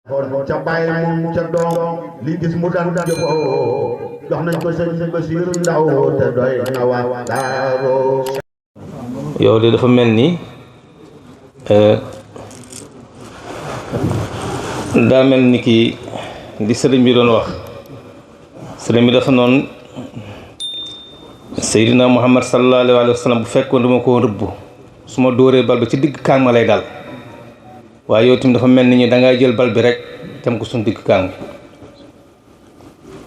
xool ca bàyyi moom ca doom li gis mu daan jëfoo jox nañ ko sëñ Basiiru Ndaw te doy na waa Daaru. yow de dafa mel ni daa mel ni ki li sëriñ bi doon wax sëriñ bi dafa noonu Seydina Muhammad sallallahu alayhi wa sallam bu fekkoon dama ko rëbb su ma dóoree bal bi ci digg kaang ma lay dal waaye yow tamit dafa mel ni ñu da ngaa jël bal bi rek tem ko suñu digg kaang bi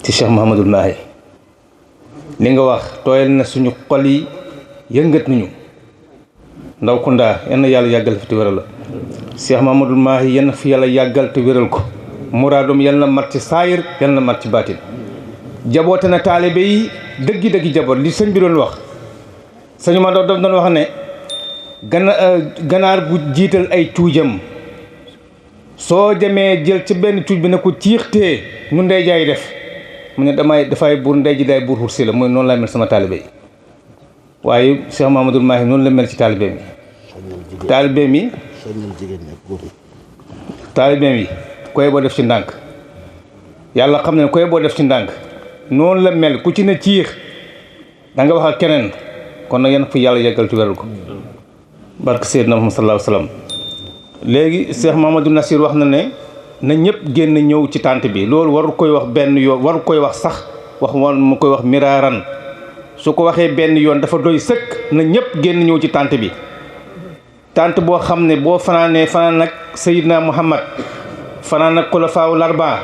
ci Cheikh Mouhamadul Mahi li nga wax tooyal na suñu xol yi yëngat nañu ndaw Kounda yenn yàlla yàggal fi te wéral la Cheikh Mouhamadul Mahi yenn fi yàlla yàggal te wéral ko muraadum yal na mat ci saayir yal na mat ci baatin jaboote na taalibe yi dëggi jaboot li sëñ bi doon wax sëñ ma doon wax ne ganaar bu jiital ay cuujam soo demee jël ci benn cuuj bi ne ko ciixtee nu ndey jaay def mu ne dafay buur ndey ji day buur xursi la mooy noonu lay mel sama taalibe yi waaye Cheikh Mouhamadoul Mahi noonu la mel ci taalibe mi koy boo def ci ndànk yàlla xam ne koy boo def ci ndànk noonu la mel ku ci ne ciix da nga wax ak keneen kon nag yéen fi yàlla yeggal ci weral ko barke Seydina Muhammad sallallahu alayhi wa sallam léegi Cheikh Mamadou Nassir wax na ne na ñëpp génn ñëw ci tànt bi loolu waru koy wax benn yoon waru koy wax sax mu koy wax miraaran su ko waxee benn yoon dafa doy sëkk na ñëpp génn ñëw ci tànt bi tànt boo xam ne boo fanaanee fanaan ak Seydina Muhammad fanaan ak xulafaawul arbaa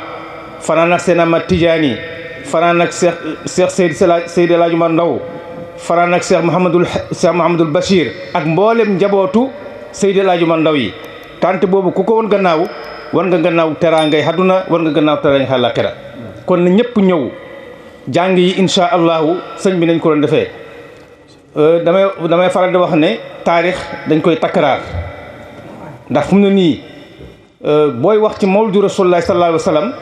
fanaan ak seen Ahmad Tijaani fanaan ak Cheikh Seydi El Hadji Omar Ndaw fanaan ak Cheikh Mouhamadul Bachir ak mboolem njabootu Seydi El Hadji Omar Ndaw yi tànt boobu ku ko woon gannaaw war nga gannaaw teraangay àdduna war nga gannaaw teraangay àllaaxira kon na ñëpp ñëw jàng yi insha allahu sëñ bi nañ ko doon defee damay faral di wax ne taarix dañ koy takkaraar ndax fu mu ne nii booy wax ci mawlidu rasulullahi sallallahu alayhi wa sallam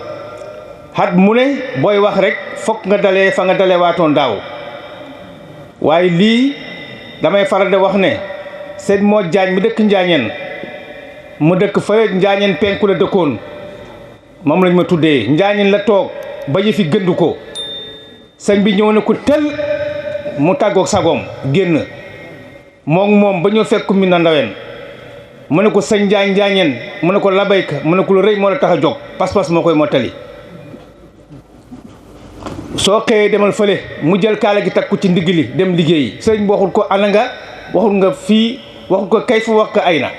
xat mu ne booy wax rek fokk nga dalee fa nga dalee waatoon daaw waaye lii damay faral di wax ne sëñ moo jaañ mi dëkk njaañeen mu dëkk fële njaañeen penku la dëkkoon moom lañ ma tuddee njaañeen la toog ba yëfi gëndu ko sëñ bi ñëw na ko tel mu tàggoog sagoom génn moom ba ñëw fekk mi na ndaween mu ne ko sëñ njaañeen mu ne ko labayka mu ne ko lu rëy moo la tax a jóg pas-pas moo koy mottali soo xëyee demal fële mu jël kaala gi takku ci ndigg li dem liggéeyi sëriñ bi waxul ko ana nga waxul nga fii waxul ko kay fu wax ko ay na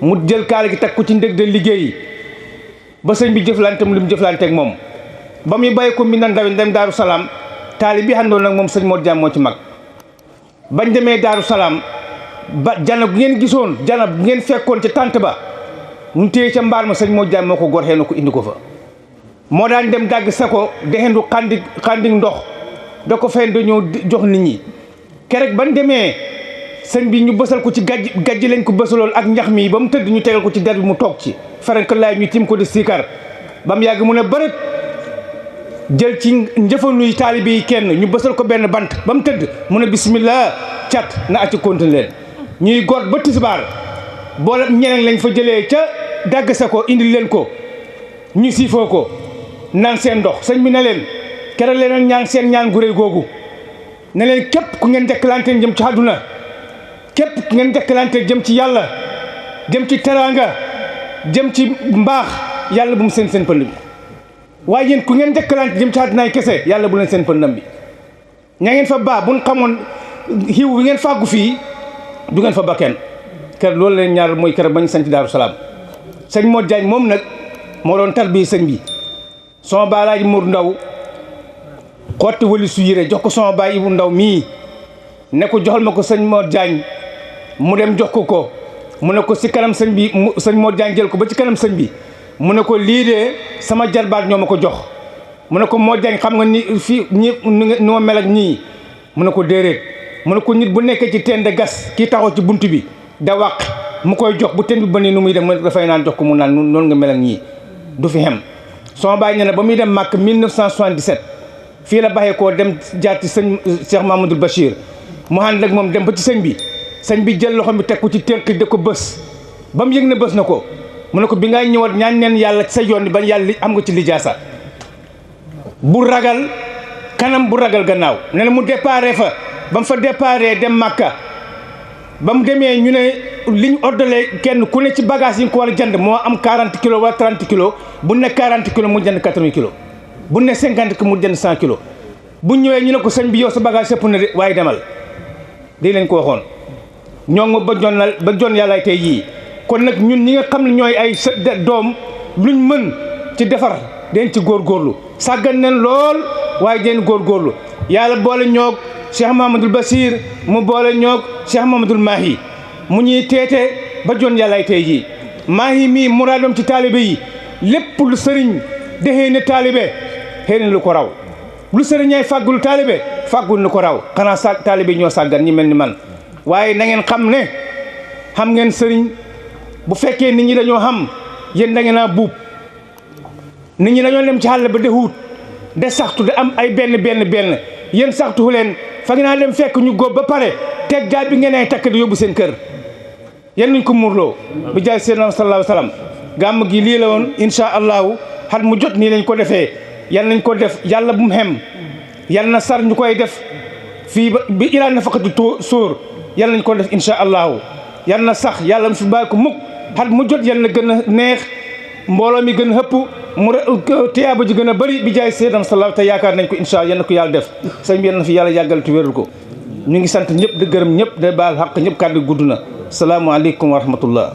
mu jël kaala gi takku ci ndigg de liggéeyi ba sëñ bi jëflanteem li mu jëflanteeg moom ba muy bàyyi ko mi na ndawin dem Daaru Salaam taali bi àndoon nag moom sëñ Mor Jaam moo ci mag bañ demee Daaru Salaam ba jana bu ngeen gisoon jana bu ngeen fekkoon ca tànt ba mu téye ca mbaar ma sëñ Mor Jaam moo ko gorxee na ko indi ko fa moo daan dem dàgg sa ko dexendu xandi ndox da ko fen dañoo jox nit ñi kerek ban demee sëñ bi ñu bësal ko ci gajj lañ ko bësalool ak ñax mi ba mu tëdd ñu tegal ko ci der bi mu toog ci ferenk laay ñu tim ko di siikar ba mu yàgg mu ne bërët jël ci njëfanuy taalibe yi kenn ñu bësal ko benn bant ba mu tëdd mu ne bismillah cat na acci continue leen ñuy goot ba tisbaar boole ñeneen lañ fa jëlee ca dàgg sa ko indi leen ko ñu siifoo ko naan seen ndox sëñ bi ne leen keroog leen ñaan seen ñaan gu réy googu ne leen képp ku ngeen dekkalante jëm ci àdduna képp ku ngeen dekkalante jëm ci yàlla jëm ci teraanga jëm ci mbaax yàlla bu mu seen pënd bi waaye yéen ku ngeen dekkalante jëm ci àddunaay kese yàlla bu leen seen pëndam bi ña ngeen fa baa buñ xamoon xiiw bi ngeen fàggu fii du ngeen fa ba kenn kër loolu leen ñaar mooy kër bañ sañ ci Daaru Salaam sëñ Mor Jaañ moom nag moo doon tarbi sëñ bi sama baay Alaaji Mor Ndaw xotti wali su yére jox ko sama baay Ibu Ndaw mii ne ko joxal ma ko sëñ Mor Jaañ mu dem jox ko mu ne ko si kanam sëñ bi sëñ Mor Jaañ jël ko ba ci kanam sëñ bi mu ne ko lii de sama jarbaat ñoo ma ko jox mu ne ko Mor Jaañ xam nga ni fii ñi nu ma mel ak ñii mu ne ko déedéet mu ne ko nit bu nekkee ci teen de gas kii taxaw ci bunt bi da wàq mu koy jox bu teen bi ba nii nu muy dem dafay naan jox ko mu naan noonu nga mel ak ñii du fi xem sama baay nee na ba muy dem màkk 1977 fii la baxee koo dem jaar ci sëñ Cheikh Mamadou Bachir mu ànd ak moom dem ba ci sëñ bi jël loxo bi teg ko ci tënk de ko bës ba mu yëg ne bës na ko mu ne ko bi ngay ñëwaat ñaan neen yàlla sa yoon bi ba yàlla am nga ci lijaasa bu ragal kanam bu ragal gannaaw ne na mu déparé fa ba mu fa déparé dem Makka ba mu demee ñu ne li ñu ordonné kenn ku ne ci bagage yi nga ko war a jënd moo am 40 kilos wala 30 kilos bu ne 40 kilos mu jënd 80 kilos bu ne 50 kilos mu jënd 100 kilos bu ñëwee ñu ne ko sëñ bi yow sa bagage sëpp na de waaye demal di leen ko waxoon ñoo ngi ba jon yàlla tey jii kon nag ñun ñi nga xam ne ñooy ay doom luñ mën ci defar den ci góorgóorlu sàggan nañ lool waaye den góorgóorlu yàlla boole ñoog Cheikh Mahamadul Basir mu boole ñoog Cheikh Mahamadul Mahi mu ñuy teete ba jon yàlla tey jii Mahi mii muraadam ci taalibe yi lépp lu sëriñ dexee ne taalibe xëy na lu ko raw lu sëriñ ay fàggul taalibe fàggul lu ko raw xanaa taalibe ñoo sàggan ñi mel ni man waaye na ngeen xam ne xam ngeen sëriñ bu fekkee nit ñi dañoo xam yéen da ngeen a buub nit ñi dañoo dem ci àll ba de huut de saxtu de am ay benn yéen saxtu leen fa ngeen a dem fekk ñu góob ba pare teg jaay bi ngeen ay takk di yóbbu seen kër yéen nuñ ko muurloo bi jaay seen sallallahu alayhi wa sallam gàmm gi lii la woon incha allahu xat mu jot nii lañ ko defee yal nañ ko def yàlla bu mu xem yal na sar ñu koy def fii ba bi ilaan na faqatu sóor yal nañ ko def incha allahu yal na sax yàlla mu fi bàyyi ko mukk xat mu jot yal na gën a neex mbooloo mi gën a hëpp mu tiyaaba ji gën a bëri bi jaay seedam sallallahu te yaakaar nañ ko incha allah yal na ko yàlla def sëñ bi yal na fi yàlla yàggal te wérul ko ñu ngi sant ñëpp di gërëm ñëpp da baal xaq ñëpp kàddu gudd na salaamualeykum wa rahmatullah